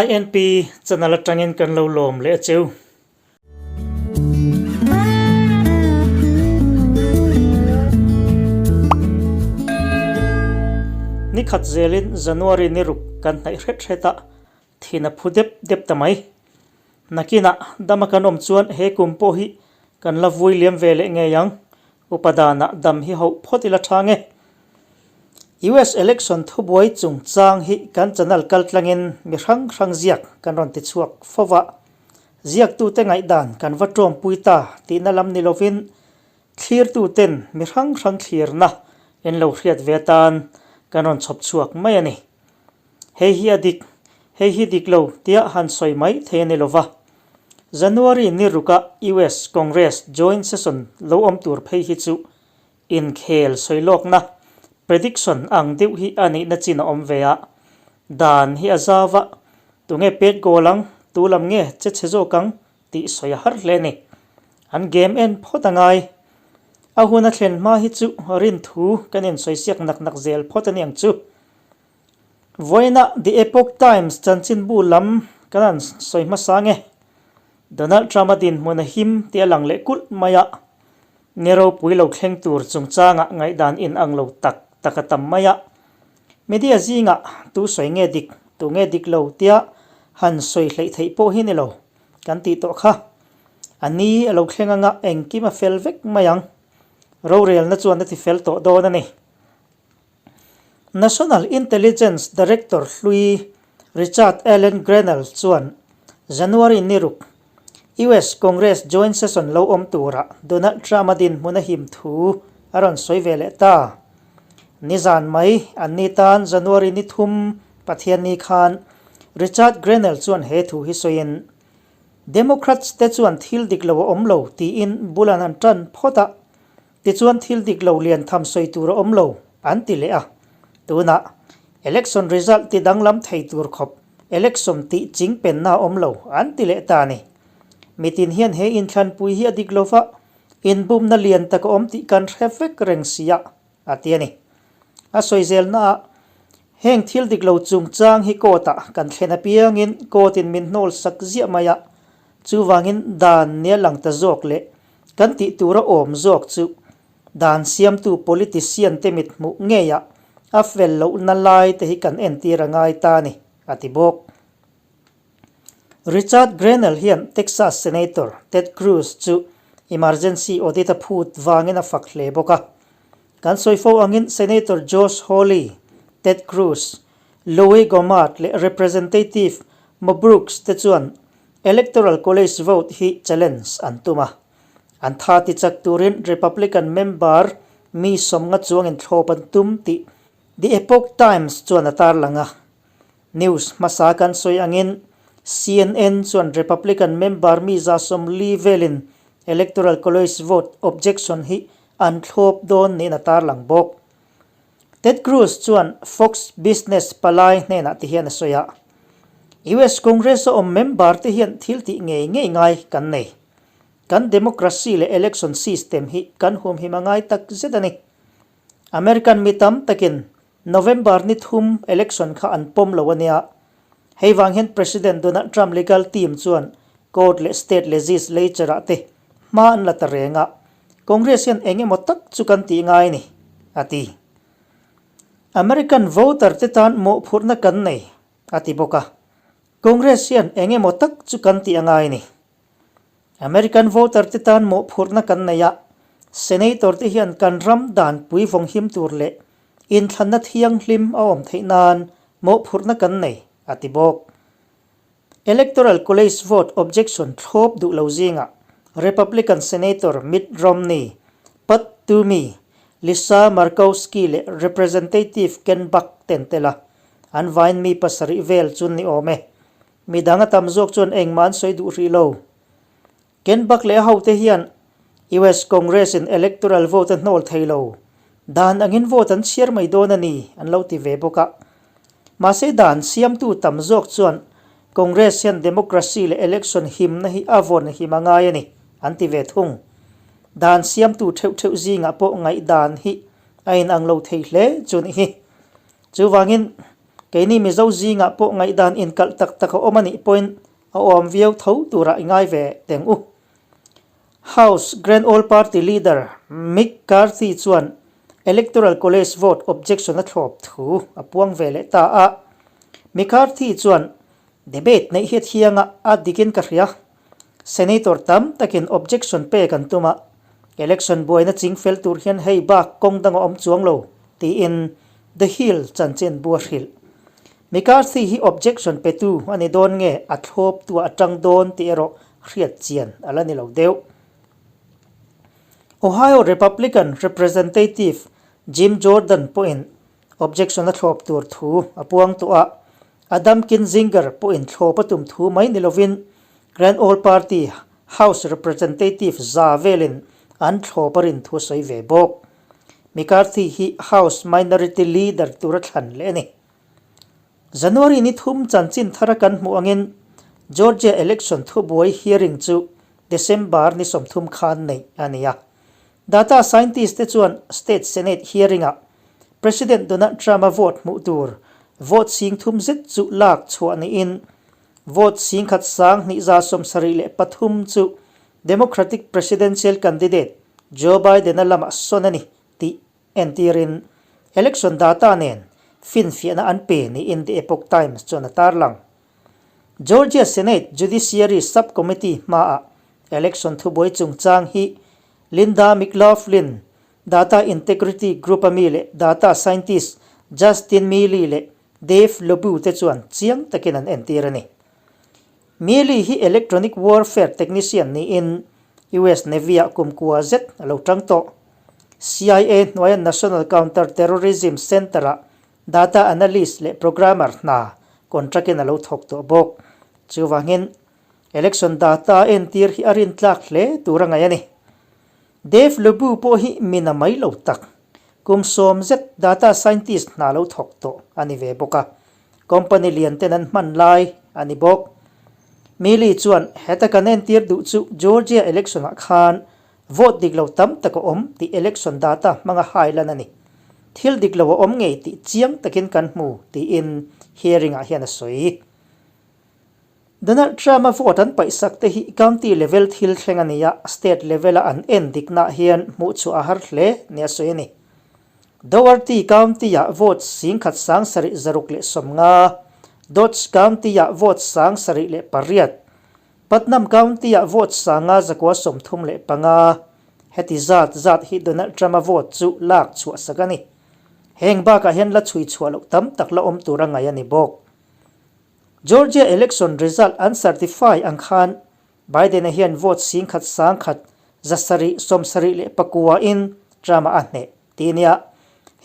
INP channel atangin kan lo lawm leh a cheu. Ni khat zelin January ni ruk kan hnaih hret hret a, thin a phu dep dep ta mai. Nakinah dama kan awm chuan he kum pawh hi kan la vui liam ve leh ngei ang. Upa danah dam hi hoh phawt ila tha nge. US election thubuai chungchang hi kan channel kaltlangin mi hrang hrang ziak kan rawn ti chhuak fo va. Ziaktute ngaihdan kan va tawmpui ta tihna lam ni lovin thlirtuten mi hrang hrang thlirna in lo hriat ve atan kan rawn chhawp chhuak mai a ni. Hei hi a dik, hei hi dik lo tia han sawi mai thei a ni lova. January ni ruka US Congress joint session lo awm tur phei hi chu inkhel sawi lawkna, prediction, ang deuh hi a nihna chin a awm ve a. Dan hi a zau a, tunge pet goal ang, tu lam nge che chhe zawk ang tih sawi a har hle a ni. An game en phawt a ngai. A hun a thlen hma hi chu rin thu kan insawi siak nak nak zel phawt a ni ang chu. Vawiina The Epoch Times chanchinbu lam kan han sawi hmasa nge. Donald Trump-a dinhmun a him tih a lang leh kulh mai a, ni ropui lo thleng tur chungchangah ngaihdan inang lo tak tak a tam mai a. Media zingah tu sawi nge dik, tu nge dik lo tia han sawi hleih theih pawh hi ni lo kan tih tawh kha. A ni a lo thleng anga engkim a fel vek mai ang. Rorelna chuan a ti fel tawh dawn a ni. National Intelligence Director hlui Richard Allen Grenell chuan January ni ruk US Congress joint session lo awm turah Donald Trump-a dinhmun a him thu a rawn sawi ve leh ta. Nizan mai an ni tan January ni thum Pathianni khan Richard Grenell chuan he thu hi sawiin Democrats te chuan thil dik lo a awm lo tiin bul an han tan phawt a, Tichuan thil dik lo lian tham sawi tur a awm lo, an ti leh a. Tunah, election result ti danglam thei tur khawp election tih ching penna a awm lo, an ti leh ta a ni. Mitin hian he inthlanpui hi a dik lova, inbumna lian tak a awm tih kan hre vek reng si a, a ti a ni. A sawi zelnaah, heng thil dik lo chungchang hi court-ah kan thlen apiangin court-in min hnawl sak ziah mai a, chuvangin dan nia lang ta zawk leh Kan tih tura awm zawk chu dan siamtu politician te mit hmuh ngeiah a fel lohna lai te hi kan entir a ngai ta a ni, a ti bawk. Richard Grenell hian Texas Senator Ted Cruz chu emergency audit a phut vangin a fak hle bawk a. Kan sawi fo angin Senator Josh Hawley, Ted Cruz, Louie Gohmert leh Representative Mo Brooks te chuan Electoral College vote hi challenge an tum a, an tha ti chak turin Republican member mi sawmnga chuangin thlawp an tum tih The Epoch Times chuan a tarlang a. News hmasa kan sawi angin CNN chuan Republican member mi 140 velin Electoral College vote objection hi an thlawp dawn niin a tarlang bawk. Ted Cruz chuan Fox Business palai hnenah ti hian a sawi a, US Congress a awm member te hian thil tih ngei ngei ngai kan nei. Kan democracy leh election system hi kan humhim a ngai tak zet a ni. American mi tam takin November ni thum election kha an pawm lo a nia. Hei vang hian President Donald Trump legal team chuan court leh state legislature ah te hma an la ta reng a, Congress hian eng emaw tak chu kan tih ngai a ni, a ti. American voter te tan mawhphurhna kan nei, a ti bawk a. Congress hian eng emaw tak chu kan tih a ngai a ni. American voter te tan mawhphurhna kan nei a, Senator te hian kan ram dan puivawng him tur leh inthlanna thianghlim a awm theih nan mawhphurhna kan nei, a ti bawk. Electoral College vote objection thlawp duh lo zingah Republican Senator Mitt Romney, Pat Toomey, Lisa Murkowski leh Representative Ken Buck ten tel a, an vain mi pasarih vel chu ni awm e. Midang a tam zawk chuan engmah an sawi duh hrih lo. Ken Buck leh a hote hian US Congress in electoral vote a hnawl thei lo. Dan angin vote an chhiar mai dawn a ni, an lo ti ve bawk a. Mahse dan siamtu tam zawk chuan Congress hian democracy leh election himna hi a vawn him a ngai a ni, an ti ve thung. Dan siamtu theuh theuh zingah pawh ngaihdan hi a inang lo thei hle chu nih hi. Chuvangin. Keini Mizo zingah pawh ngaihdan inkalh tak tak a awm a nih pawhin a awm viau tho turah i ngai ve teng u. House Grand Old Party leader Mick Carthy chuan Electoral College vote objection a thlawp thu a puang ve leh ta a. McCarthy chuan Debate neih hi a thiang a, a dikin ka hria. Senator tam takin objection pek an tum a, election buaina ching fel tur hian hei bak kawng dang a awm chuang lo, tiin The Hill chanchin bu a hrilh. McCarthy hi objection petu a ni dawn nge a thlawp tu a tang dawn tih erawh hriat chian a la ni lo deuh. Ohio Republican Representative Jim Jordan pawhin Objection a thlawp tur thu a puang tawh a, Adam Kinzinger pawhin thlawp a tum thu mai ni lovin Grand Old Party House Representative za velin an thlawp a rin thu a sawi ve bawk. McCarthy hi House Minority Leader tur a thlan leh a ni. January ni thum chanchin thara kan hmuh angin Georgia election thubuai hearing chu December ni 30 khan neih a ni a. Data scientist te chuan state senate hearing-ah President Donald Trump-a vote hmuh tur vote 30,000 zet chu lak chhuah niin vote 1,173 chu Democratic presidential candidate Joe Biden-a lamah sawn a ni tih entirin election data nen finfiahna an pe niin The Epoch Times chuan a tarlang. Georgia Senate Judiciary Subcommittee hmaah election thubuai chungchang hi Linda McLaughlin, Data Integrity Group-a mi leh data scientist Justin Miele leh Dave Lobu te chuan chiang takin an entir a ni. Miele hi electronic warfare technician niin US Navy-ah kumkua zet a lo tang tawh. CIA hnuaia National Counter-Terrorism Center-ah data analyst leh programmer hna contract-in a lo thawk tawh bawk. Chuvangin, Election data entir hi a rintlak hle tur a ngaih a ni. Dave Lebu pawh hi min a mai lo tak. Kum 10 zet data scientist hna lo thawk tawh a ni ve bawk a. Company lian ten an hman lai a ni bawk. Milley chuan heta kan entir duh chu Georgia election ah khan vote dik lo tam tak a awm tih election data hmanga hai lan a ni. Thil dik lo a awm ngei tih chiang takin kan hmu tiin hearing ah hian a sawi. Donald Trump-a vote an paihsak te hi county level thil thleng a ni a, state level-a an en diknaah hian hmuh chhuah a har hle nia sawi a ni. Dougherty County-ah vote 17,650, Dodge County-ah vote 78, Putnam County-ah vote 5,935, heti zat zat hi Donald Trump-a vote chu lak chhuah sak a ni. Heng bakah hian la chhui chhuah loh tam tak la awm tur a ngaih a ni bawk. Georgia election result an certify ang khan Biden-a hian vote 1,179 in Trump-a a hneh ti nia.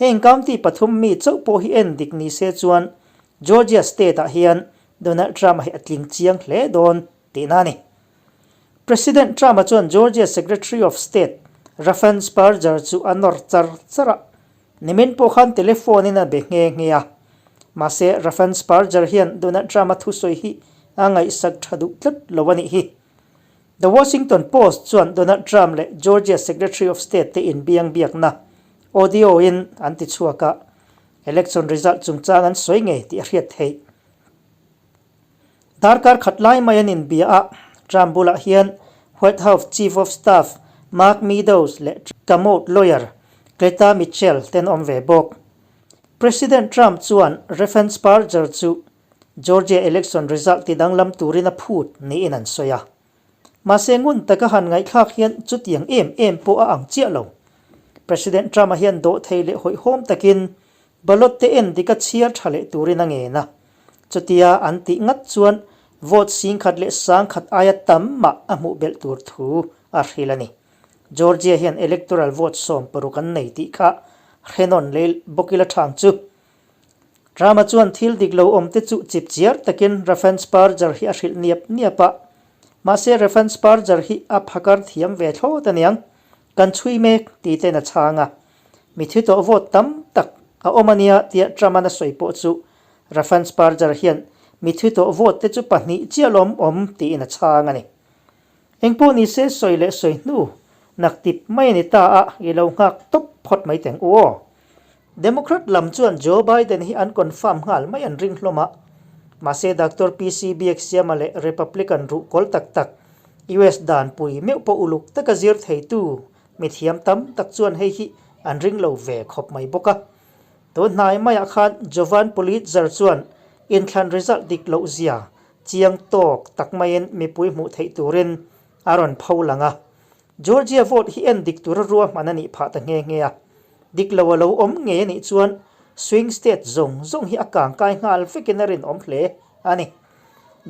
Heng county pathum mi chauh pawh hi en dik ni se chuan Georgia state-ah hian Donald Trump-a hi a tling chiang hle dawn tihna a ni. President Trump-a chuan Georgia Secretary of State Raffensperger chu a nawr char char a. Nimin pawh khan telephone in a be nghe nghe a. Mahse, Raffensperger hian Donald Trump-a thusawi hi a ngaihsak tha duh tlat lo a nih hi. The Washington Post chuan Donald Trump leh Georgia Secretary of State te inbiang biakna audio in an ti chhuak a, election result chungchang an sawi ngei tih a hriat theih. Darkar khat lai mai an inbia a, Trump bulah hian White House Chief of Staff Mark Meadows leh Kamot lawyer Cleta Mitchell te an awm ve bawk. President Trump chuan Raffensperger chu Georgia election result tidanglam turin a phut niin an sawi a. Mahse ngun taka han ngaihthlak hian chutiang em em pawh a ang chiah lo. President Trump-a hian dawhthei leh hawihhawm takin ballot te en dik a chhiar tha leh turin a ngen a. Chutia an tih ngat chuan vote 10,100 aia tam mah a hmuh belh tur thu a hrilh a ni. Georgia hian electoral vote 16 an nei tih kha hrenawn leh bawk ila thang chu. Trump-a chuan thil dik lo awm te chu chip chiar takin Raffensperger hi a hrilh niap niap a. Mahse Raffensperger hi a phakar thiam ve thlawt aniang, kan chhui mek ti ten a chhang a. Mi thi tawh vote tam tak a awm ania tia Trump-a'n a sawi pawh chu Raffensperger hian mi thi tawh vote te chu pahnih chiah lawm awm tiin a chhang a ni. Engpawh ni se sawi leh sawi hnu nak tip mai a ni ta a, i lo nghak tawp phawt mai teng u aw. Democrat lam chuan Joe Biden hi an confirm nghal mai an ring hlawm a. Mahse Doctor PC Biaksiama leh Republican ruhkawl tak tak, US danpui meuh pawh uluk taka zir theitu mithiam tam tak chuan hei hi an ring lo ve khawp mai bawk a. Tun hnai maiah khan Jovan Pulitzer chuan inthlan result dik loh zia chiang tawk tak maiin mipui hmuh theih turin a rawn pho lang a. Georgia vote hi en dik tura ruahman a nih phah ta nghe nghe a. Dik lo a lo awm ngei a nih chuan swing state zawng zawng hi a kangkai nghal vekin a rinawm hle a ni.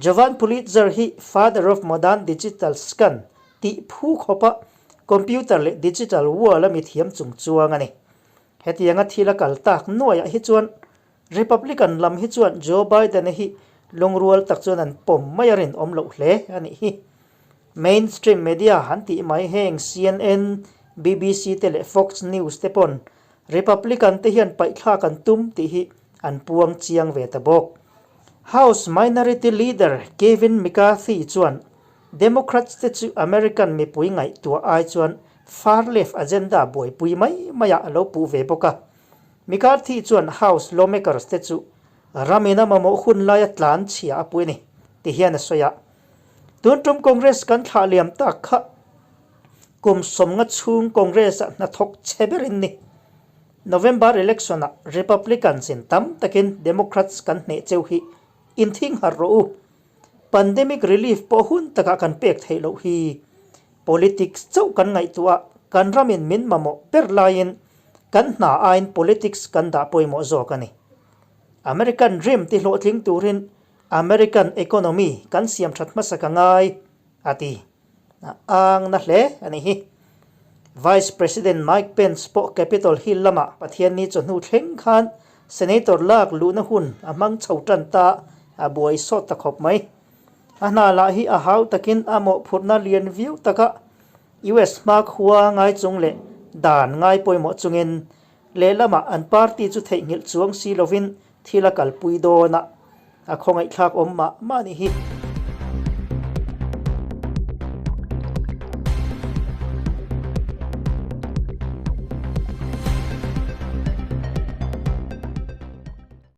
Jovan Pulitzer hi Father of Modern Digital Scan tih phu khawpa computer leh digital world a mithiam chung chuang a ni. Hetianga thil a kal tak nuaiah hi chuan Republican lam hi chuan Joe Biden-a hi lungrual tak chuan an pawm mai a rinawm loh hle a nih hi. Mainstream media han tih mai heng CNN, BBC te leh Fox News te pawn Republican te hian paihthlak an tum tih hi an puang chiang ve ta bawk. House Minority Leader Kevin McCarthy chuan Democrats te chu American mipui ngaihtuah ai chuan far left agenda buaipui mai maiah a lo puh ve bawk a. McCarthy chuan House lawmakers te chu ramin a mamawh hun laia tlan chhia a pui a ni, ti hian a sawi a. Tun tum Congress kan thlah liam tak kha kum sawmnga chhung Congress-ah hnathawk chhe berin ni. November election-ah Republicans in tam takin Democrats kan hneh cheu hi inthing harh rawh u. Pandemic relief pawh hun takah kan pek theih loh hi. Politics chauh kan ngaihtuah a, kan ramin min mamawh ber laiin kan hna aiin politics kan dah pawimawh zawk a ni. American dream ti hlawhtling turin American economy kan siam that hmasa ka ngai, a ti. A ang na hle a ni hi. Vice President Mike Pence pawh Capitol Hill lamah Pathianni chawhnu thleng khan Senator lak luhna hun a hmang chho tan ta a buai sawt ta khawp mai. A hna lah hi a hau takin a mawhphurhna lian viau taka US hmakhua ngai chung leh dan ngai pawimawh chungin lehlamah an party chu theihnghilh chuang si lovin thil a kalpui dawn a, a khawngaihthlak awm mah mah nih hi.